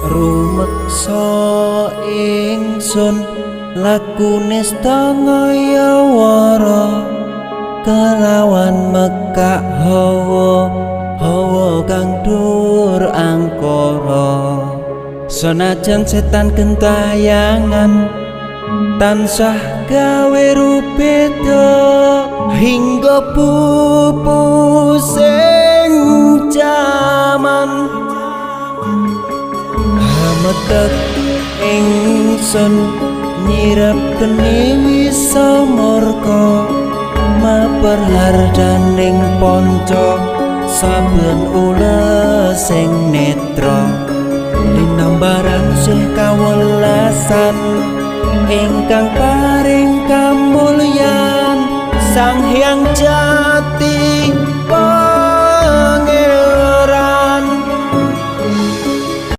Rumeksa ingsun lakune stangayawara kelawan mekak hawa hawa kang dhuwur angkara. Senajan setan gentayangan tansah gawe rubeda hingga pupusing jaman. Hametek ingsun nyirep geni wisa murka maper hardaning ponco saben ulesing netra linambaran sih kawelasan ingkang paring kamulyan Sang Hyang Jati.